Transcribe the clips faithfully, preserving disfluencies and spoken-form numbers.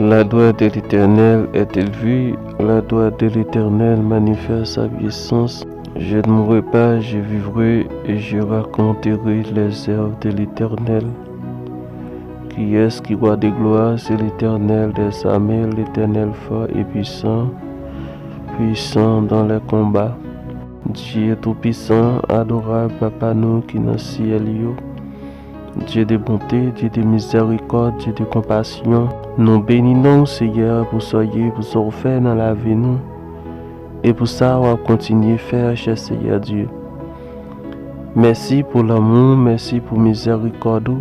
La droite de l'Éternel est élevée, la droite de l'Éternel manifeste sa puissance. Je ne mourrai pas, je vivrai et je raconterai les œuvres de l'Éternel. Qui est-ce qui roi de gloire? C'est l'Éternel des armées, l'Éternel fort et puissant, puissant dans les combats. Dye toupisan, adorab Papa nou ki nan syèl yo, Dye de bonte, Dye de mizèrikòd, Dye de konpasyon, nou beni non w, Seyè, pou sa w ye, pou sa w fè nan lavi nou, e pou sa w ap kontinye fè, chè Seyè Dye. Mèsi pou lanmou, mèsi pou mizèrikòd ou,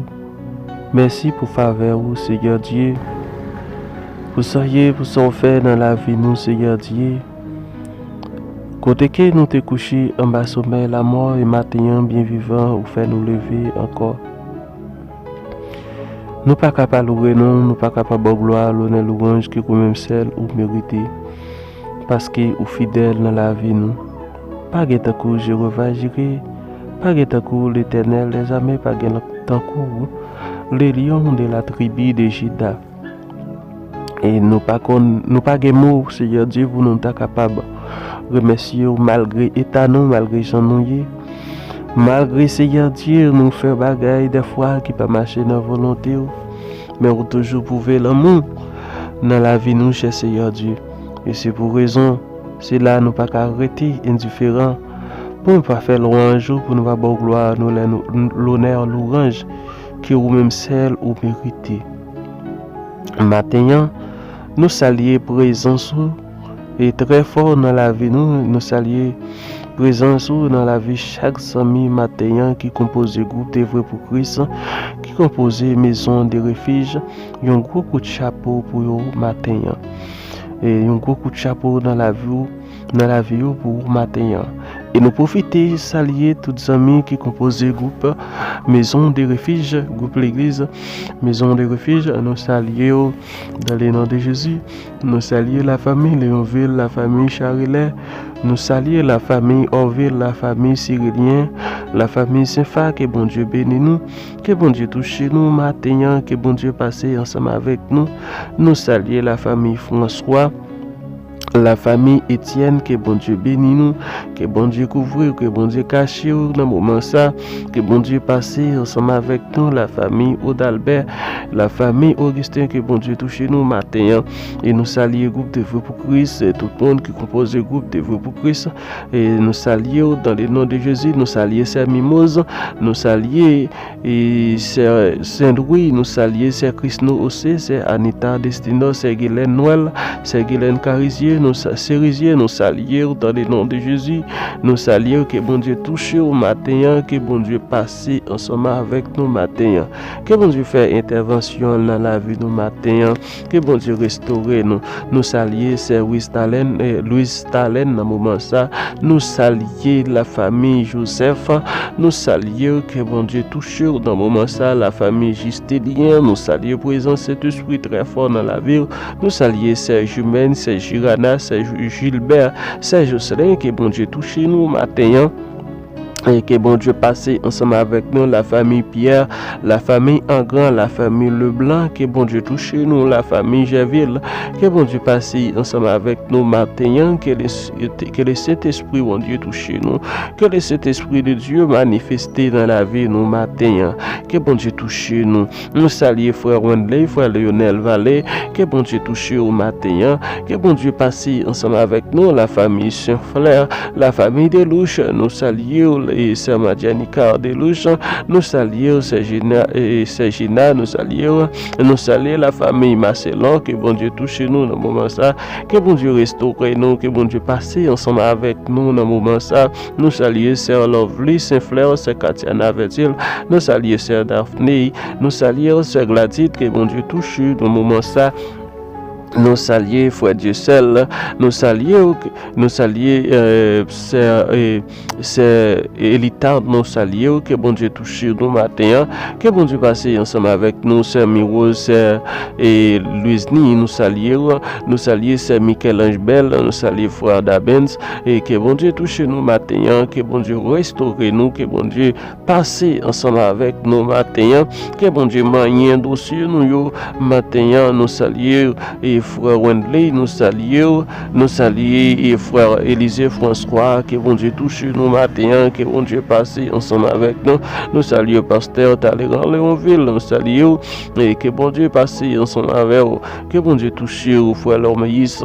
mèsi pou favè ou, Seyè Dye, pou sa w ye, pou sa w fè nan lavi nou, Seyè Dye. Kote ke nou te kouche anba somèy lamò, e maten an byen vivan ou fè nou leve ankò. Nou pa ka pa loure non, nou pa ka pa ba w glwa, lonè, lwanj ke ou menm sèl ou merite, paske ou fidèl nan lavi nou. Pa gen tankou Jewova Jire, pa gen tankou Letènèl dèzame, pa gen tankou le Lion de la tribi de Jida. E nou pa konn, nou pa gen mo, Seyè Dye, pou nou ta kapab remèsye w malgre eta nou, malgre jan nou ye. Malgre, Seyè Dye, nou fè bagay dèfwa ki pa mache nan volonte w, men ou toujou pwouve lanmou nan lavi nou, chè Seyè Dye. E se pou rezon sela nou pa ka rete endiferan, pou nou pa fè lwanj ou, pou nou pa ba w glwa, nou lè nou, lonè, lwanj ke ou menm sèl ou merite. Maten an, nou salye prezans ou e trè fò nan lavi nou. Nou salye prezans ou nan lavi chak zanmi maten an ki konpoze gwoup de vre pou Kris, ki konpoze Maison de Refuge. Yon gwo kout chapo pou yo maten an. E yon gwo kout chapo nan lavi w, nan lavi yo pou maten an. E nou pwofite salye tout zanmi ki konpoze gwoup Maison de Refuge, gwoup legliz Maison de Refuge. Nou salye yo dans le nom de Jésus. Nou salye lafanmi Leonville, lafanmi Charilè. Nou salye lafanmi Orville, lafanmi Sirilyen, lafanmi Senfa. Ke Bondye beni nou. Ke Bondye touche nou maten an. Ke Bondye pase ansanm avèk nou. Nou salye lafanmi Franswa, lafanmi Etyèn. Ke Bondye beni nou. Ke Bondye kouvri w, ke Bondye kache w nan moman sa. Ke Bondye pase ansanm avèk nou, lafanmi Odalbè, lafanmi Ogisten. Ke Bondye touche nou maten an. E nou salye gwoup de vre pou Kris, tout moun ki konpoze gwoup de vre pou Kris. E nou salye w dans le nom de Jésus. Nou salye sè Mimoz. Nou salye e sè Sendwi, nou salye sè Krisno Ose, sè Anita Destino, sè Gilèn Nwèl, sè Gilèn Karizye, nou sa-, Serizye, nou salye w dans le nom de Jésus. Nou salye w, ke Bondye touche w maten an, ke Bondye pase ansanm avèk nou maten an. Ke Bondye fè entèvansyon nan lavi nou maten an. Ke Bondye restore nou. Nou salye sè Louis Talèn, eh, Louis Talèn nan moman sa. Nou salye lafanmi Joseph. Nou salye w, ke Bondye touche w nan moman sa. Lafanmi Jistelyen, nou salye prezans Sentespri trè fò nan lavi w. Nou salye sè Jimèn, sè Jirana, sè Ju-, Jilbè, sè Joselin, ke Bondye touche nou maten an. E ke Bondye pase ansanm avèk nou, lafanmi Pyè, lafanmi Angran, lafanmi Leblan, ke Bondye touche nou, lafanmi Jèvil, ke Bondye pase ansanm avèk nou maten an, ke le, ke le Sentespri Bondye touche nou, ke le Sentespri de Dye manifeste nan lavi nou maten an, ke Bondye touche nou. Nou salye frè Wendley, frè Leonel Vale, ke Bondye touche w maten an, ke Bondye pase ansanm avèk nou, lafanmi Senflè, lafanmi Delouch, nou salye w, e sè Madjanika Delouch, nou salye w, sè Jina, e sè Jina, nou salye w, nou salye lafanmi Maselon, ke Bondye touche nou nan moman sa, ke Bondye restore nou, ke Bondye pase ansanm avèk nou nan moman sa, nou salye sè Lovely Senflè, sè Katiana Vètil, nou salye sè Daphne, nou salye sè Gladys, ke Bondye touche nou nan moman sa, Nou salye frè Dyesèl, nou salye w, nou salye, eh, sè, eh, sè Elitard, nou salye w, ke Bondye touche nou maten an, ke Bondye pase ansanm avèk nou, sè Miwoz, sè, eh, Lwizni, nou salye w, nou salye sè Michel-Ange Bell, nou salye frè Dabens, e ke Bondye touche nou maten an, ke Bondye restore nou, ke Bondye pase ansanm avèk nou maten an. Ke Bondye manyen dosye nou yo maten an. Nou salye e frè Wendley, nou salye w. Nou salye e frè Elizé François. Ke Bondye touche nou maten an. Ke Bondye pase ansanm avèk nou. Nou salye pastè Talleyrand Léonville. Nou salye w. E ke Bondye pase ansanm avè w. Ke Bondye touche w, frè Lormeyis.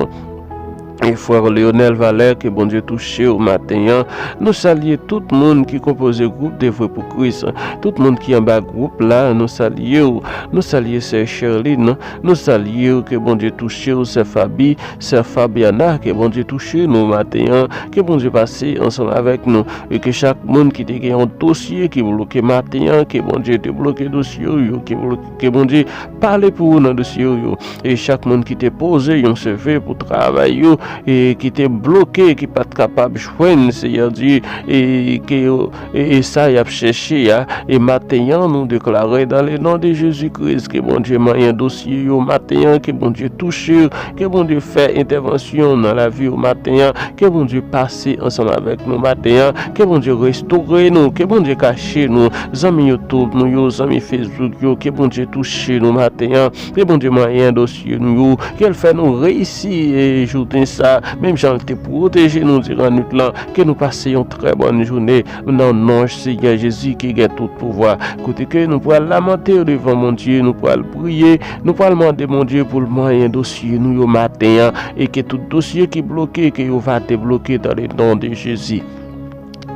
E frè Leonel Valè, ke Bondye touche w maten an. Nou salye tout moun ki konpoze gwoup Devwe pou Kris. Tout moun ki anba gwoup la, nou salye w. Nou salye sè Sherline. Nou salye w, ke Bondye touche w, sè Fabi, sè Fabiana, ke Bondye touche nou maten an. Ke Bondye pase ansanm avèk nou. E ke chak moun ki te gen yon dosye ki bloke maten an, ke Bondye debloke dosye w yo, ke bloke, ke Bondye pale pou ou nan dosye w yo. E chak moun ki te poze yon seve pou travay yo, e ki te bloke, ki pa t kapab jwenn, Seyè Dye, e ke yo, e, e sa y ap chèche a, e maten an, nou deklare, dans le nom de Jésus-Christ, ke Bondye manyen dosye yo maten an, ke Bondye touche yo, ke Bondye fè entèvansyon nan lavi yo maten an, ke Bondye pase ansanm avèk nou maten an, ke Bondye restore nou, ke Bondye kache nou, zanmi YouTube nou yo, zanmi Facebook yo, ke Bondye touche nou maten an, ke Bondye manyen dosye nou yo, ke l fè nou reyisi e jounen sa, menm jan l te pwoteje nou diran nwit lan, ke nou pase yon trè bòn jounen nan non Seyè Jezi ki gen tout pouvwa. Kote ke nou pral lamante devan Bondye, nou pral priye, nou pral mande Bondye pou l manyen dosye nou yo maten an, e ke tout dosye ki bloke, ke yo va debloke dans le nom de Jésus.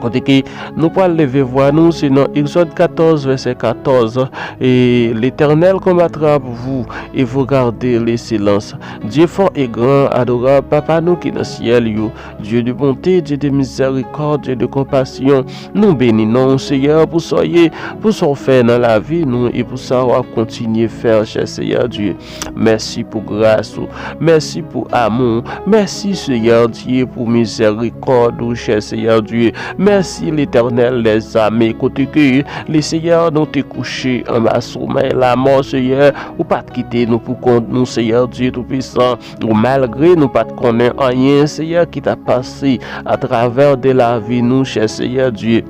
Kote ke nou pral leve vwa nou, se nan Egzòd katòz, vèsè katòz, et l'Éternel combattra pour vous, et vous gardez le silence. Dieu fort et grand, adorable Papa nou ki nan syèl yo, Dieu de bonté, Dieu de miséricorde, Dieu de compassion, nou beni non w, Seyè, pou sa w ye, pou sa w fè nan lavi nou, e pou sa w ap kontinye fè, chè Seyè Dye. Mèsi pou gras ou. Mèsi pou amou w. Mèsi, Seyè Dye, pou mizèrikòd ou, chè Seyè Dye. Mèsi, Letènèl dèzame, kote ke, le Seyè, nou te kouche anba somèy lamò, Seyè, ou pa t kite nou pou kont nou, Seyè Dye Toupisan. Ou malgre nou pa t konnen anyen, Seyè, ki t ap pase atravè de lavi nou, chè Seyè Dye.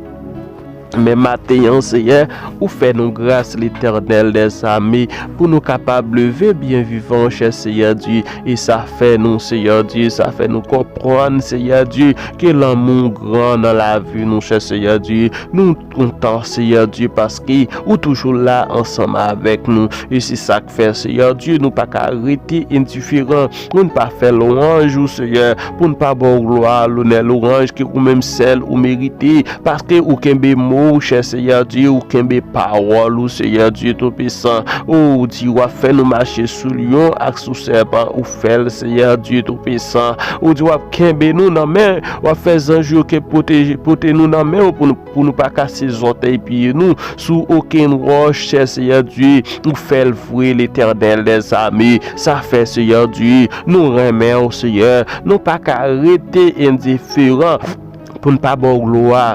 Men maten an, Seyè, ou fè nou gras, Letènèl dèzame, pou nou kapab leve byen vivan, chè Seyè Dye. E sa fè nou, Seyè Dye, sa fè nou konprann, Seyè Dye, ke lanmou w gran nan lavi nou, chè Seyè Dye. Nou kontan, Seyè Dye, paske ou toujou la ansanm avèk nou. E se sa k fè, Seyè Dye, nou pa ka rete endiferan. Pou n pa fè lwanj ou, Seyè, pou n pa ba w glwa, lonè, louwanj ke ou menm sèl ou merite, paske ou kenbe mo w, chè Seyè Dye, ou kenbe pawòl ou, Seyè Dye Toupisan. O, ou di w ap fè nou mache sou lyon ak sou sèpan, ou fè l, Seyè Dye Toupisan. Ou di w ap kenbe nou nan men, w ap fè zanj yo ke pwoteje, pote nou nan men w pou nou, pou nou pa kase zòtèy pye nou sou okenn wòch, chè Seyè Dye, ou fè l vre, Letènèl dèzame. Sa fè, Seyè Dye, nou renmen w, Seyè. Nou pa ka rete endiferan pou n pa ba w glwa,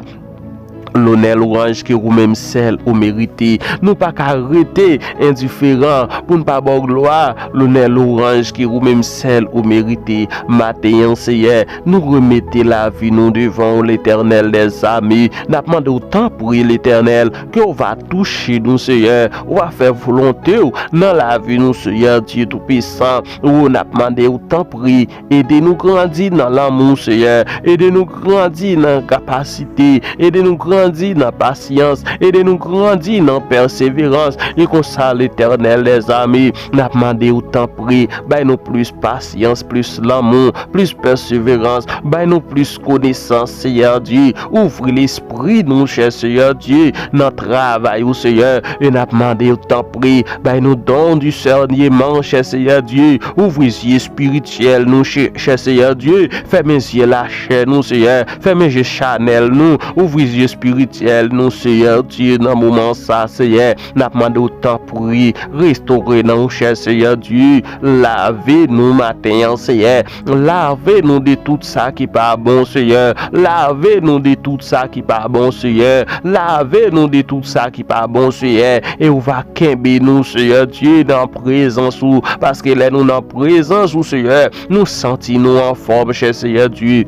lonè, louwanj ke ou menm sèl ou merite. Nou pa ka rete endiferan pou n pa ba w glwa, lonè, louwanj ke ou menm sèl ou merite. Maten an, Seyè, nou remete lavi nou devan w, Letènèl dèzame. N ap mande w, tanpri, Letènèl, ke w va touche nou, Seyè. W va fè volonte w nan lavi nou, Seyè Dye Toupisan. O, n ap mande w, tanpri, ede nou grandi nan lanmou, Seyè. Ede nou grandi nan kapasite. Ede nou grandi nan pasyans. Ede nou grandi nan pèseverans. E konsa, Letènèl dèzame, n ap mande w, tanpri, bay nou plis pasyans, plis lanmou, plis pèseverans. Bay nou plis konesans, Seyè Dye. Ouvri lespri nou, chè Seyè Dye, nan travay ou, Seyè. E n ap mande w, tanpri, bay nou don disèneman, chè Seyè Dye. Ouvri zye espirityèl nou, chè, chè Seyè Dye. Fèmen zye lachè nou, Seyè. Fèmen zye chanèl nou. Ouvri zye espirityèl espirityèl nou, Seyè Dye, nan moman sa, Seyè. N ap mande w, tanpri, restore nan w, chè Seyè Dye. Lave nou maten an, Seyè. Lave nou de tout sa ki pa bon, Seyè. Lave nou de tout sa ki pa bon, Seyè. Lave nou de tout sa ki pa bon, Seyè. E ou va kenbe nou, Seyè Dye, nan prezans ou. Paske lè nou nan prezans ou, Seyè, nou santi nou anfòm, chè Seyè Dye.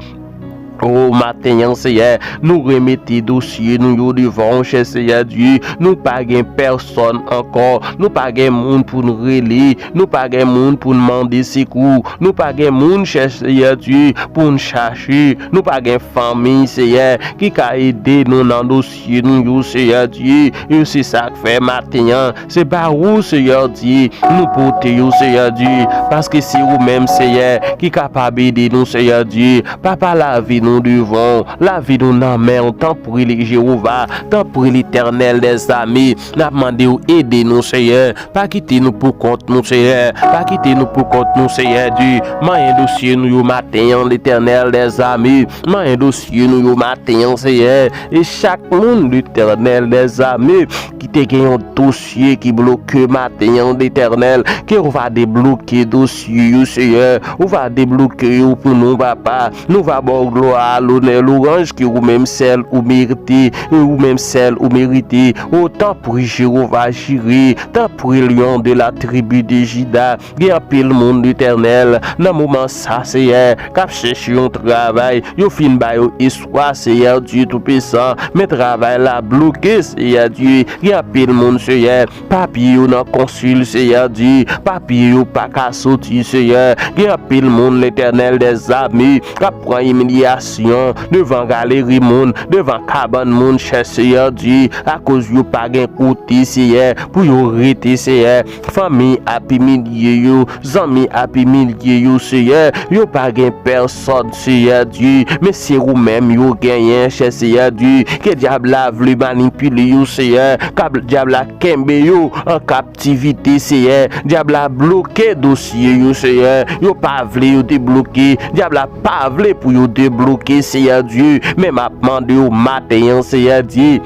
O maten an, Seyè, nou remete dosye nou yo devan w, chè Seyè Dye. Nou pa gen pèsòn ankò. Nou pa gen moun pou n rele. Nou pa gen moun pou n mande sekou. Nou pa gen moun, chè Seyè Dye, pou n chache. Nou pa gen fanmi, Seyè, ki ka ede nou nan dosye nou yo, Seyè Dye. E se sa k fè maten an, se ba ou, Seyè Dye, nou pote yo, Seyè Dye, paske se ou menm, Seyè, ki kapab ede nou, Seyè Dye. Papa, lavi nou devan w, lavi nou nan men w, tanpri, Jewova, tanpri, Letènèl dèzame, n ap mande w ede nou, Seyè. Pa kite nou pou kont nou, Seyè. Pa kite nou pou kont nou, Seyè Dye. Manyen dosye nou yo maten an, Letènèl dèzame. Manyen dosye nou yo maten an, Seyè. E chak moun, Letènèl dèzame, ki te gen yon dosye ki bloke maten an, Letènèl, ke ou va debloke dosye yo, Seyè. Ou va debloke yo pou nou, Papa. Nou va ba w glwa, lonè, lwanj ke ou menm sèl ou merite, e ou menm sèl ou merite. O, tanpri, Jewova Jire, tanpri, Lyon de la tribi de Jida. Gen anpil moun, Letènèl, nan moman sa, Seyè, k ap chèche yon travay. Yo fin ba yo espwa, Seyè Dye Toupisan, men travay la bloke, Seyè Dye. Gen anpil moun, Seyè, papye yo nan konsil, Seyè Dye. Papye yo pa ka soti, Seyè. Gen anpil moun, Letènèl dèzame, k ap pran imilyasyon devan galeri moun, devan kabann moun, chè Seyè Dye, akoz yo pa gen kote, Seyè, pou yo rete, Seyè. Fanmi ap imilye yo, zanmi ap imilye yo, Seyè. Yo pa gen pèsòn, Seyè Dye, men se ou menm yo genyen, chè Seyè Dye. Ke dyab la vle manipile yo, Seyè, ke dyab la kenbe yo an kaptivite, Seyè. Dyab la bloke dosye yo, Seyè. Yo pa vle yo debloke. Dyab la pa vle pou yo debloke, Seyè Dye. Men m ap mande w maten an, Seyè Dye,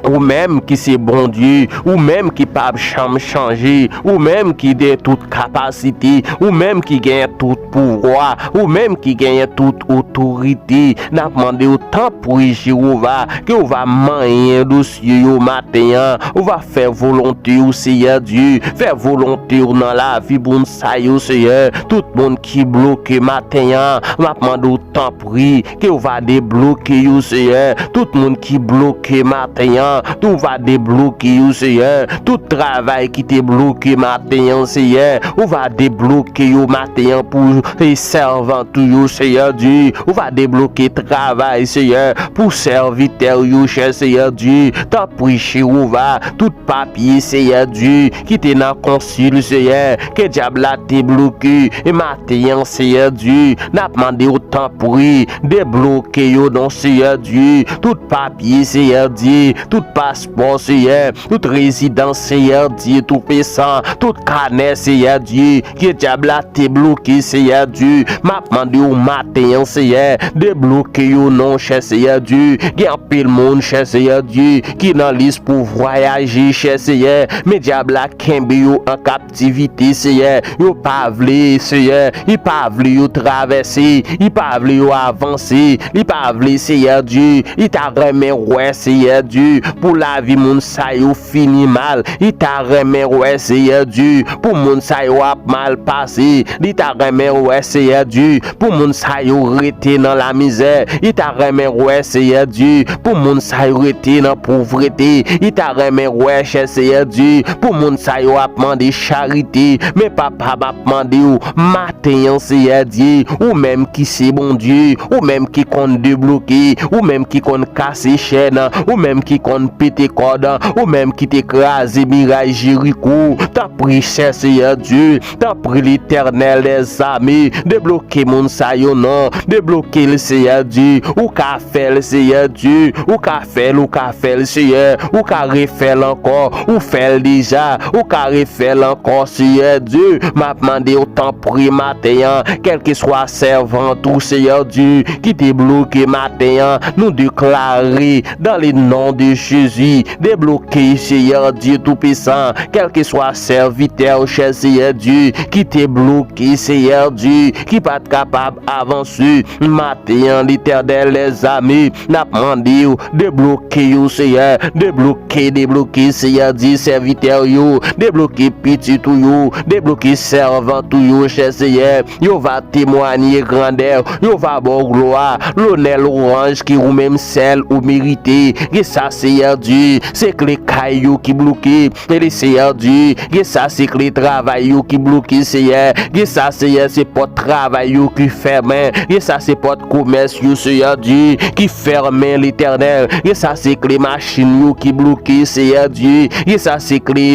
ou menm ki se Bondye, ou menm ki p ap janm chanje, ou menm ki gen tout kapasite, ou menm ki gen tout pouvwa, ou menm ki genyen tout otorite, n ap mande w, tanpri, Jewova, ke w va manyen dosye yo maten an, ou va fè volonte w, Seyè Dye, fè volonte w nan lavi moun sa yo, Seyè. Tout moun ki bloke maten an, m ap mande w, tanpri, ke w va debloke yo, Seyè. Tout moun ki bloke maten an, ou va debloke yo, Seyè. Tout travay ki te bloke maten an, Seyè, ou va debloke yo maten an pou, e, sèvant ou yo, Seyè Dye. Ou va debloke travay, Seyè, pou sèvitè w yo, chè Seyè Dye. Tanpri, Jewova, tout papye, Seyè Dye, ki te nan konsil, Seyè, ke dyab la te bloke, e maten an, Seyè Dye, n ap mande w, tanpri, debloke yo non, Seyè Dye. Tout papye, Seyè Dye, tout paspò, Seyè, tout rezidans, Seyè Dye Toupisan, tout kanè, Seyè Dye, ke dyab la te bloke, Seyè Dye. M ap mande w maten an, Seyè, debloke yo non, chè Seyè Dye. Gen anpil moun, chè Seyè Dye, ki nan lis pou vwayaje, chè Seyè, men dyab la kenbe yo an kaptivite, Seyè. Yo pa vle, Seyè, li pa vle yo travèse, li pa vle yo avanse, li pa vle, Seyè Dye, li ta renmen wè, Seyè Dye, pou lavi moun sa yo fini mal, li ta renmen wè, Seyè Dye, pou moun sa yo ap mal pase, li ta renmen wè, Seyè Dye, pou moun sa yo rete nan lamizè, li ta renmen wè, Seyè Dye, pou moun sa yo rete nan povrete, li ta renmen wè, chè Seyè Dye, pou moun sa yo ap mande charite. Men Papa, m ap mande w maten an, Seyè Dye, ou menm ki se Bondye, ou menm ki konn debloke, ou menm ki konn kase chèn, ou menm ki konn Pantekòt, ou menm ki te kraze miray Jeriko, tanpri, chè Seyè Dye, tanpri, Letènèl dèzame, debloke moun sa yo non, debloke l, Seyè Dye, ou ka fè l, Seyè Dye, ou ka fè l, ou ka fè l, Seyè, ou ka refè l ankò, ou fè l deja, ou ka refè l ankò, Seyè Dye, m ap mande w tanpri maten an, kèlkeswa sèvant ou, Seyè Dye, ki te bloke maten an, nou deklare dans le nom de Jésus, debloke, Seyè Dye Toupisan, kèlkeswa sèvitè ou, chè Seyè Dye, ki te bloke, Seyè Dye, ki pa t kapab avanse. Maten an, Letènèl dèzame, n ap mande w, debloke yo, Seyè, debloke, debloke, Seyè Dye, sèvitè yo, debloke pitit ou yo, debloke sèvant ou yo, chè Seyè, yo va temwanye grandè w, yo va ba w glwa, lonè, lwanj ki ou menm sèl ou merite. Gen sa, Seyè Dye, se kle kay yo ki bloke, e le Seyè Dye, gen sa se kle travay yo ki bloke, Seyè, gen sa, Seyè, se pòt travay yo ki fèmen, gen sa se pòt komès yo, Seyè Dye, ki fèmen, Letènèl, gen sa se kle machin yo ki bloke, Seyè Dye, gen sa se kle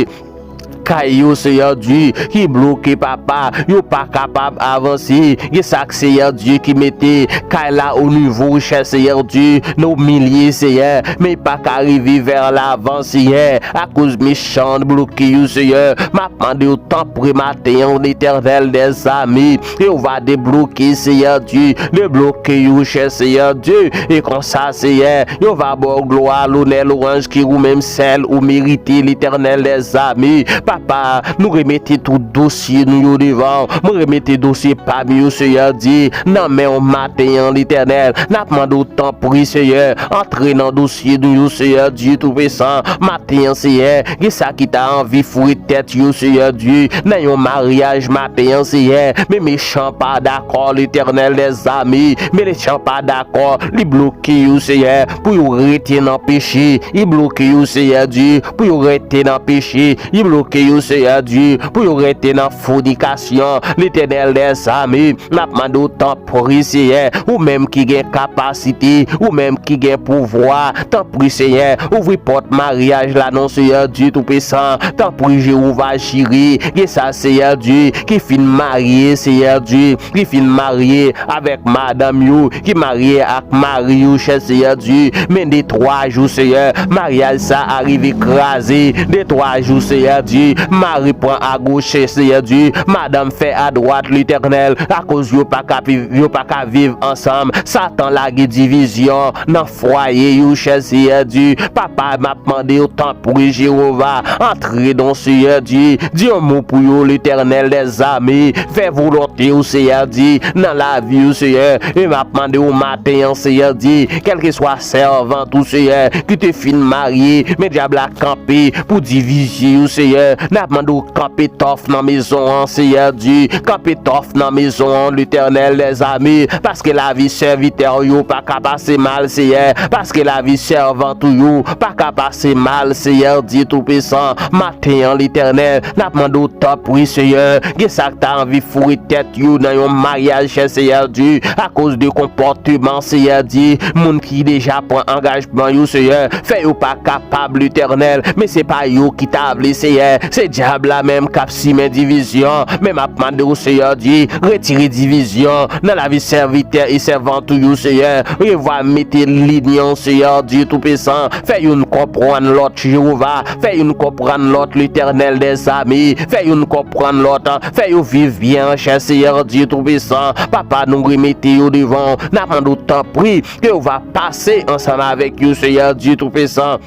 kay yo, Seyè Dye, ki bloke, papa, yo pa kapab avanse. Gen sa k, Seyè Dye, ki mete kay la o nivo, chè Seyè Dye, nan milye, Seyè, men pa ka rive vè lavan, Seyè, akoz mechan bloke yo, Seyè. M ap mande w tanpri maten an, Letènèl dèzame, e w va debloke, Seyè Dye, debloke yo, chè Seyè Dye, e konsa, Seyè, yo va ba w glwa, lonè, lwanj ki ou menm sèl ou merite, Letènèl dèzame. Papa, nou remete tout dosye nou yo devan w. Mwen remete dosye pa m yo, Seyè Dye, nan men w maten an, Letènèl. N ap mande w tanpri, Seyè, antre nan dosye nou yo, Seyè Dye Toupisan. Maten an, Seyè, gen sa ki ta anvi foure tèt yo, Seyè Dye, nan yon maryaj maten an, Seyè. Men mechan pa dakò, Letènèl dèzame. Men mechan pa dakò, li bloke yo, Seyè, pou yo rete nan peche. Li bloke yo, Seyè Dye, pou yo rete nan peche. Li bloke yo, Seyè Dye, pou yo rete nan fònikasyon. Letènèl dèzame, n ap mande w tanpri, Seyè, ou menm ki gen kapasite, ou menm ki gen pouvwa, tanpri, Seyè, ouvri pòt maryaj la non, Seyè Dye Toupisan. Tanpri, Jewova Jire, gen sa, Seyè Dye, ki fin marye, Seyè Dye, ki fin marye avèk madanm yo, ki marye ak mari yo, chè Seyè Dye, men de twa jou, Seyè, maryaj sa a rive kraze, de twa jou, Seyè Dye, mari pran agoch, Seyè Dye, madanm fè adwat, Letènèl, akoz yo pa ka viv, yo pa ka viv ansanm. Satan lage divizyon nan fwaye yo, chè Seyè Dye. Papa, m ap mande w tanpri, Jewova, antre non, Seyè Dye, di yon mo pou yo, Letènèl dèzame, fè volonte w, Seyè Dye, nan lavi yo, Seyè. E m ap mande w maten an, Seyè Dye, kèlkeswa sèvant ou, Seyè, ki te fin marye, men dyab la kanpe pou divize yo, Seyè. N ap mande w kanpe tòf nan mezon an, Seyè Dye, kanpe tòf nan mezon an, Letènèl dèzame, paske lavi sèvitè w yo pa ka pase mal, Seyè, paske lavi sèvant ou yo pa ka pase mal, Seyè Dye Toupisan. Maten an, Letènèl, n ap mande w tanpri, Seyè, gen sa k ta anvi foure tèt yo nan yon maryaj, chè Seyè Dye, akoz de konpòteman, Seyè Dye, moun ki deja pran angajman yo, Seyè, fè yo pa kapab, Letènèl, men se pa yo ki ta vle, Seyè, se dyab la menm k ap simen divizyon. Men m ap mande w, Seyè Dye, retire divizyon nan lavi sèvitè e sèvant ou yo, Seyè. Jewova, mete linyon, Seyè Dye Toupisan. Fè youn konprann lòt, Jewova. Fè youn konprann lòt, Letènèl dèzame. Fè youn konprann lòt. Fè yo viv byen, chè Seyè Dye Toupisan. Papa, nou remete yo devan w. N ap mande w tanpri ke w va pase ansanm avèk yo, Seyè Dye Toupisan.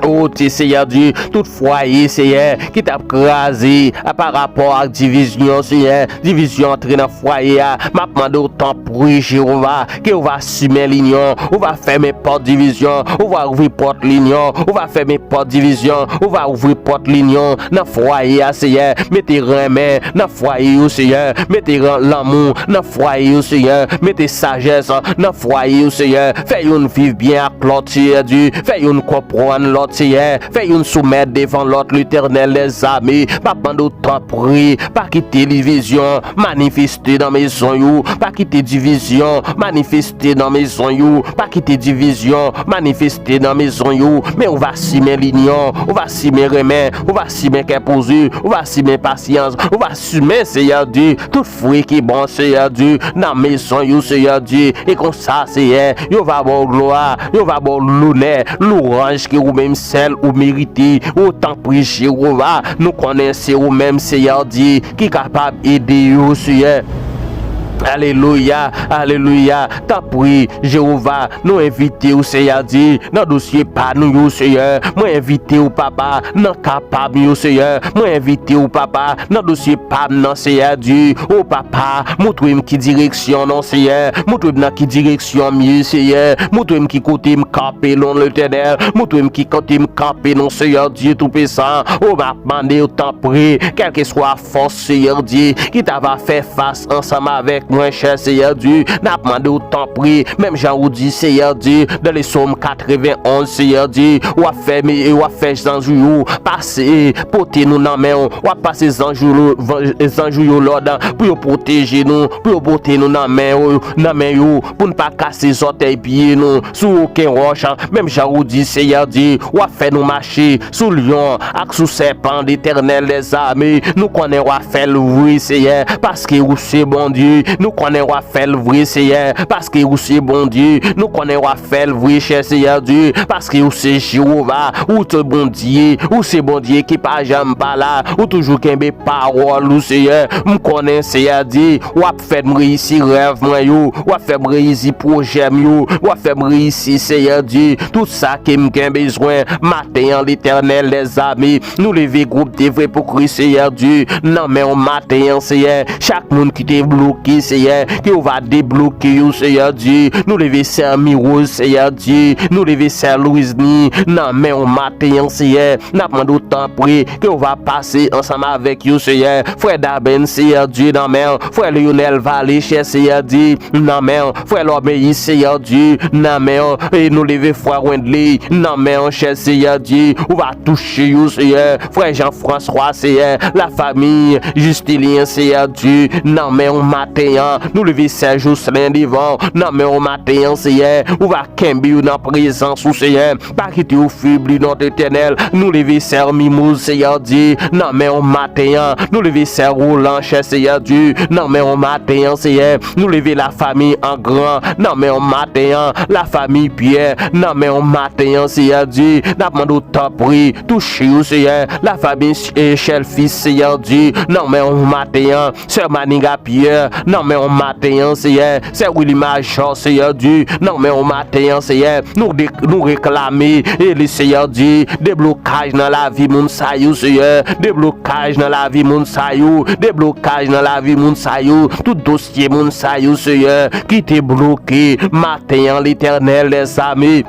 Ote, Seyè Dye, tout fwaye, Seyè, ki t ap kraze a, pa rapò ak divizyon, Seyè, divizyon antre nan fwaye a, m ap mande w tanpri, Jewova, ke w va simen linyon, ou va fèmen pòt divizyon, ou va ouvri pòt linyon, ou va fèmen pòt divizyon, ou va ouvri pòt linyon nan fwaye a, Seyè. Mete renmen nan fwaye yo, Seyè. Mete ran-, lanmou nan fwaye yo, Seyè. Mete sajès nan fwaye yo, Seyè. Fè youn viv byen ak lòt, Seyè Dye. Fè youn konprann lòt. Seyè, fè youn soumèt devan lòt, Letènèl dèzame. M ap mande w, tanpri, pa kite divizyon manifeste nan mezon yo. Pa kite divizyon manifeste nan mezon yo. Pa kite divizyon manifeste nan mezon yo. Men ou va simen linyon, ou va simen renmen, ou va simen kè poze, ou va simen pasyans, ou va simen, Seyè Dye, tout fwi ki bon, Seyè Dye, nan mezon yo, Seyè Dye. E konsa, Seyè, yo va ba w glwa, yo va ba w lonè, lwanj ke ou menm sèl ou merite. O tanpri, Jewova, nou konnen se ou menm, Seyè Dye, ki kapab ede yo, Seyè. Alelouya, alelouya. Tanpri, Jewova, nou envite w, Seyè Dye, nan dosye pa nou yo, Seyè. Mwen envite w, Papa, nan ka pa m yo, Seyè. Mwen envite w, Papa, nan dosye pa m nan, Seyè Dye. O Papa, montre m ki direksyon non, Seyè. Montre m nan ki direksyon m ye, Seyè. Montre m ki kote m kanpe non, Letènèl. Montre m ki kote m kanpe non, Seyè Dye Toupisan. O, m ap mande w, tanpri, kèlkeswa fòs, Seyè Dye, ki ta va fè fas ansanm avèk mwen, chè Seyè Dye. N ap mande w, tanpri, menm jan ou di, Seyè Dye, dans le Psaume quatre-vingt-onze, Seyè Dye, w ap fè, w ap fè zanj ou yo pase, pote nou nan men w. W ap pase zanj ou, zanj ou yo lòd pou yo pwoteje nou, pou yo pote nou nan men yo, nan men yo, pou n pa kase zòtèy pye nou sou okenn wòch. Menm jan ou di, Seyè Dye, w ap fè nou mache sou lyon ak sou sèpan, Letènèl dèzame. Nou konnen w ap fè l vre, Seyè, paske ou se Bondye. Nou konnen w ap fè l vre, Seyè, paske ou se Bondye. Nou konnen w ap fè l vre, chè Seyè Dye, paske ou se Jewova, ou se Bondye, ou se Bondye ki pa janm pa la, ou toujou kenbe pawòl ou, Seyè. M konnen, Seyè Dye, w ap fè m reyisi rèv mwen yo, w ap fè m reyisi pwojè m yo, w ap fè m reyisi, Seyè Dye, tout sa ke m gen bezwen. Maten an, Letènèl dèzame, nou leve gwoup Devwe pou Kris, Seyè Dye, nan men w maten an, Seyè. Chak moun ki te bloke, Seyè, ke w va debloke yo, Seyè Dye. Nou leve sè Miwoz, Seyè Dye. Nou leve sè Louizni nan men w maten an, Seyè. N ap mande w, tanpri, ke w va pase ansanm avèk yo, Seyè. Frè Daben, Seyè Dye, nan men w. Frè Lionel Vale, chè Seyè Dye, nan men w. Frè Lòmeyi, Seyè Dye, nan men w. E nou leve frè Wendley nan men w, chè Seyè Dye. Ou va touche yo, Seyè. Frè Jean François, Seyè, lafanmi Justilien, Seyè Dye, nan men w maten an. Nou leve sè Jocelyn devan w, nan men w maten an, Seyè. Ou va kenbe yo nan prezans ou, Seyè. Pa kite yo febli non, Letènèl. Nou leve sè Mimoz, Seyè Dye, nan men w maten an. Nou leve sè Roland, chè Seyè Dye, nan men w maten an, Seyè. Nou leve lafanmi Angran nan men w maten an. Lafanmi Pyè nan men w maten an, Seyè Dye. N ap mande w, tanpri, touche yo, Seyè. Lafanmi, eh, Chèlfis, Seyè Dye, nan men w maten an. Sè Maniga Pyè, nan men w maten an, Seyè. Sè Willy Major, Seyè Dye, nan men w maten an, Seyè. Nou de-, nou reklame, eli, Seyè Dye, deblokaj nan lavi moun sa yo, Seyè. Deblokaj nan lavi moun sa yo. Deblokaj nan lavi moun sa yo. Tout dosye moun sa yo, Seyè, ki te bloke maten an, Letènèl dèzame.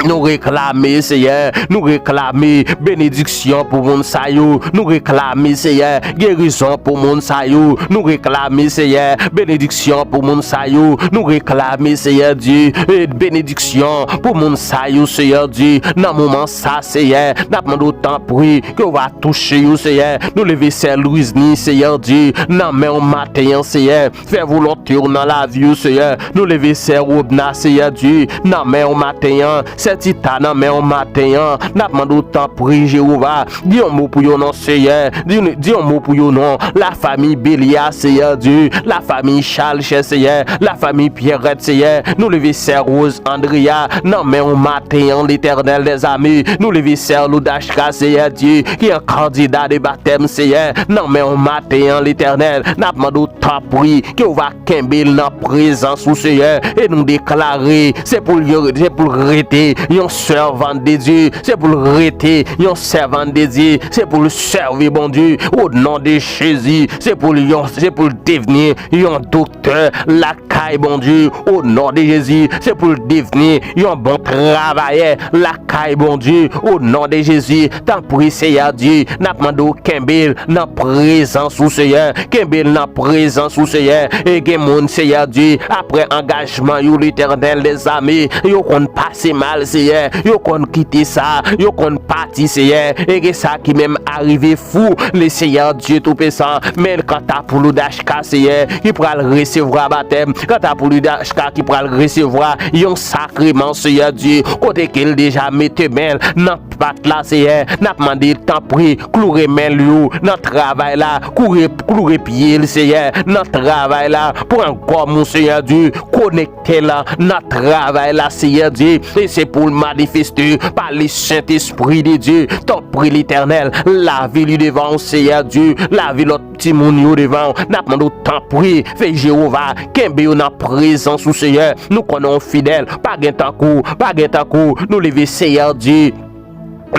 Nou reklame, Seyè, nou reklame benediksyon pou moun sa yo. Nou reklame, Seyè, gerizon pou moun sa yo. Nou reklame, Seyè, benediksyon pou moun sa yo. Nou reklame, Seyè Dye, e benediksyon pou moun sa yo, Seyè Dye. Nan moman sa, Seyè, n ap mande w, tanpri, ke w va touche yo, Seyè. Nou leve sè Louizni, Seyè Dye, nan men w maten an, Seyè. Fè volonte w nan lavi yo, Seyè. Nou leve sè Robna, Seyè Dye, nan men w maten an. Sè Tita nan men w maten an. N ap mande w, tanpri, Jewova, di yon mo pou yo non, Seyè. Di, di yon mo pou yo non. Lafanmi Belia, Seyè Dye. Lafanmi Charles, chè Seyè. Lafanmi Pierrette, Seyè. Nou leve sè Rose Andrea nan men w maten an, Letènèl dèzame. Nou leve sè Loudachka, Seyè Dye, ki an kandida de batèm, Seyè, nan men w maten an, Letènèl. N ap mande w, tanpri, ke w va kenbe l nan prezans ou, Seyè. E nou deklare, se pou l yo, se pou l rete yon sèvant de Dye. Se pou l rete yon sèvant de Dye. Se pou l sèvi Bondye o non de Jezi. Se pou l yon, se pou l devni yon doktè lakay Bondye o non de Jezi. Se pou l devni yon bon travayè lakay Bondye o non de Jezi. Tanpri, Seyè Dye, n ap mande w kenbe l nan prezans ou, Seyè. Kenbe l nan prezans ou, Seyè. E gen moun, Seyè Dye, apre angajman yo, Letènèl dèzame, yo konn pase mal, Seyè, yo konn kite sa, yo konn pati, Seyè, e gen sa ki menm arive fou, le Seyè Dye Toupisan, men kanta pou Loudachka, Seyè, ki pral resevwa batèm, kanta pou Loudachka ki pral resevwa yon sakreman, Seyè Dye, kote ke l deja mete men l nan pat la, Seyè, n ap mande tanpri, kloure men l yo nan travay la, koure, kloure pye l, Seyè, nan travay la, pran gòm ou, Seyè Dye, konekte l nan travay la, Seyè Dye, e se pou l manifeste pa le Sentespri de Dye, tanpri Letènèl, lave li devan ou, Seyè Dye, lave lòt timoun yo devan ou, n ap mande w tanpri, fè Jewova kenbe yo nan prezans ou, Seyè, nou konnen w fidèl, pa gen tankou, pa gen tankou, nou leve, Seyè Dye,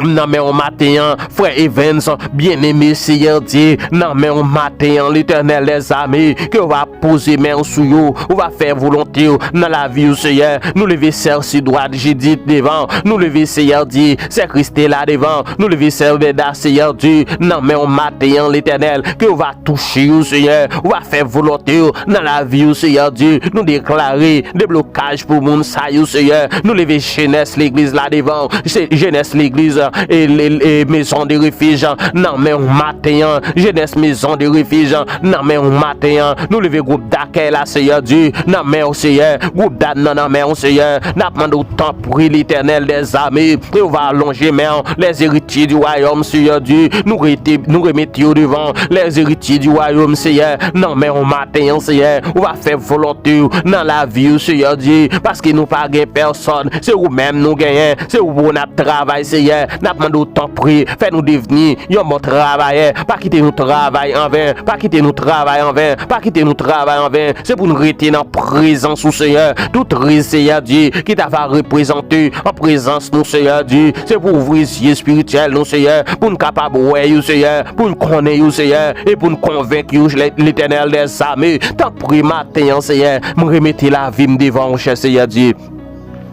nan men w maten an, frè Evans, byeneme, Seyè Dye, nan men w maten an, Letènèl dèzame, ke w va poze men w sou yo, ou va fè volonte w nan lavi yo, Seyè. Nou leve sè Sidwad Jidit devan, nou leve, Seyè Dye, sè Kristela devan, nou leve sè Bèda, Seyè Dye, nan men w maten an, Letènèl, ke w va touche yo, Seyè, ou va fè volonte w nan lavi yo, Seyè Dye. Nou deklare deblokaj pou moun sa yo, Seyè. Nou leve jenès legliz la devan w, se jenès legliz, e, e, e Maison de Refuge nan men w maten an, jenès Maison de Refuge nan men w maten an. Nou leve gwoup dakèy la, Seyè Dye, nan men w, Seyè. Gwoup dam nan nan men w, Seyè. N ap mande w tanpri, Letènèl dèzame, e w va lonje men w, les héritiers du royaume, Seyè Dye. Nou rete, nou remete yo devan w, les héritiers du royaume, Seyè, nan men w maten an, Seyè. Ou va fè volonte w nan lavi yo, Seyè Dye, paske nou pa gen pèsòn, se ou menm nou genyen, se ou pou n ap travay, Seyè. N ap mande w tanpri, fè nou devni yon bon travayè. Pa kite nou travay anven. Pa kite nou travay anven. Pa kite nou travay anven. Se pou nou rete nan prezans ou, Seyè. Tout riz, Seyè Dye, ki ta va reprezante an prezans nou, Seyè Dye. Se pou ouvri zye espirityèl nou, Seyè. Pou n kapab wè yo, Seyè. Pou n konnen yo, Seyè. E pou n konvenk yo, Letènèl dèzame. Tanpri maten an, Seyè. M remete lavi m devan ou, chè Seyè Dye.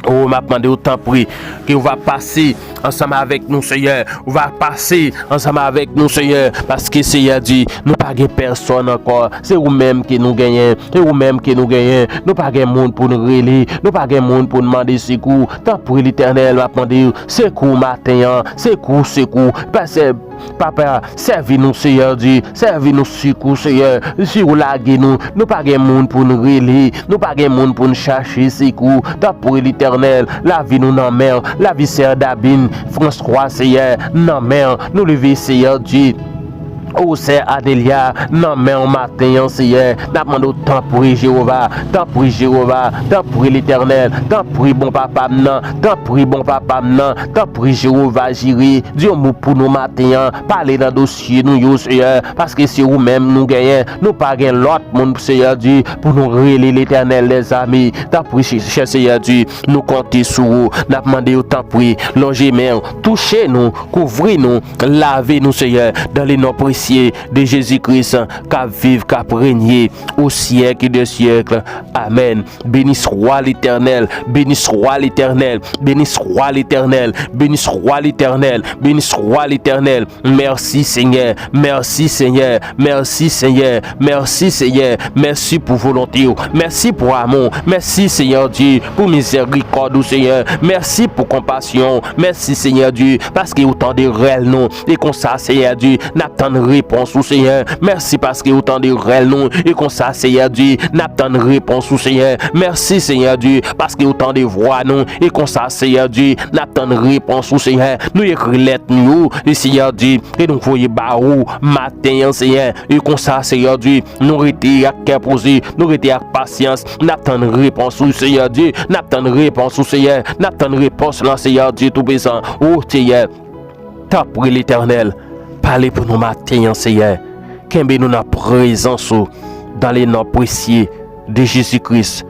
O, m ap mande w tanpri, ke w va pase ansanm avèk nou, Seyè. Ou va pase ansanm avèk nou, Seyè. Paske, Seyè Dye, nou pa gen pèsòn ankò. Se ou menm ke nou genyen. Se ou menm ke nou genyen. Nou pa gen moun pou n rele. Nou pa gen moun pou n mande sekou. Tanpri, Letènèl, m ap mande w sekou maten an. Sekou, sekou. Pase Papa, sèvi nou, Seyè Dye, sèvi nou, sekou, Seyè. Si w lage nou, nou pa gen moun pou n rele, nou pa gen moun pou n chache sekou. Tanpri, Letènèl, lavi nou nan men w, lavi sè Dabin Franswa, Seyè, nan men w. Nou leve, Seyè Dye. O sè Adelia, nan men w maten an, Seyè. N ap mande w, tanpri, Jewova, tanpri, Jewova, tanpri, Letènèl, tanpri, bon papa m nan, tanpri, bon papa m nan, tanpri, Jewova Jire, di yon mo pou nou maten an, pale nan dosye nou yo, Seyè, paske se ou menm nou genyen, nou pa gen lòt moun, Seyè Dye, pou nou rele, Letènèl dèzame. Tanpri, chè, chè Seyè Dye, nou konte sou ou, n ap mande w, tanpri, lonje men w, touche nou, kouvri nou, lave nou, Seyè, dans le nom précieux de Jésus-Christ, k ap viv, k ap renye au siècle des siècles. Amèn. Béni soit l'Éternel, béni soit l'Éternel, béni soit l'Éternel, béni soit l'Éternel, béni soit l'Éternel. Mèsi, Senyè, mèsi, Senyè, mèsi, Senyè, mèsi, Senyè. Mèsi pou volonte w, mèsi pou amou w, mèsi, Senyè Dye, pou mizèrikòd ou, Senyè. Mèsi pou konpasyon w, mèsi, Senyè Dye, paske ou tande rèl nou. E konsa, Senyè Dye, n ap tann repons ou, Senyè. Mèsi paske ou tande rèl nou. E konsa, Senyè Dye, n ap tann repons ou, Senyè. Mèsi, Senyè Dye, paske ou tande vwa nou. E konsa, Senyè Dye, n ap tann repons ou, Senyè. Nou ekri lèt nou yo, e Senyè Dye, e nou voye ba ou maten an, Senyè. E konsa, Senyè Dye, nou rete ak kè poze, nou rete ak pasyans. N ap tann repons ou, Senyè Dye. N ap tann repons ou, Senyè. N ap tann repons lan, Senyè Dye Toupisan. O Senyè, tanpri, Letènèl, pale pou nou maten an, Senyè. Kenbe nou nan prezans ou, dans le nom précieux de Jésus-Christ.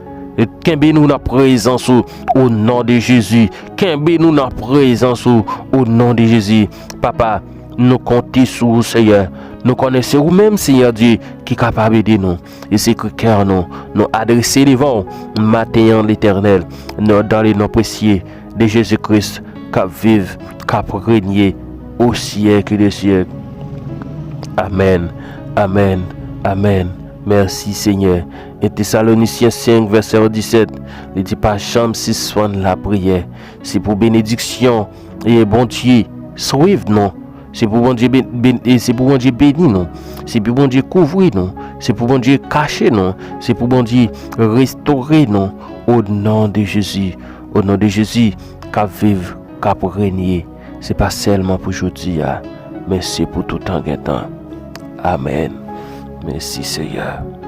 Kenbe nou nan prezans ou, au nom de Jésus. Kenbe nou nan prezans ou, au nom de Jésus. Papa, nou konte sou ou, Senyè. Nou konnen se ou menm, Senyè Dye, ki kapab ede nou. E se kri kè nou, nou adrese devan w maten an, Letènèl, dans le nom précieux de Jésus-Christ, k ap viv, k ap renye au siècle des siècles. Amèn, amèn, amèn. Mèsi, Senyè. En Tesalonisyen senk, vèsè disèt, li di, pa janm sispann lapriyè. Se pou benediksyon e Bondye swiv nou. Se pou Bondye, ben, ben, e se pou Bondye beni nou. Se pou Bondye kouvri nou. Se pou Bondye kache nou. Se pou Bondye restore nou. O non de Jezi. O non de Jezi, k ap viv, k ap renye. Se pa sèlman pou jodi a, men se pou toutan gen tan. Amèn. Mèsi, Seyè.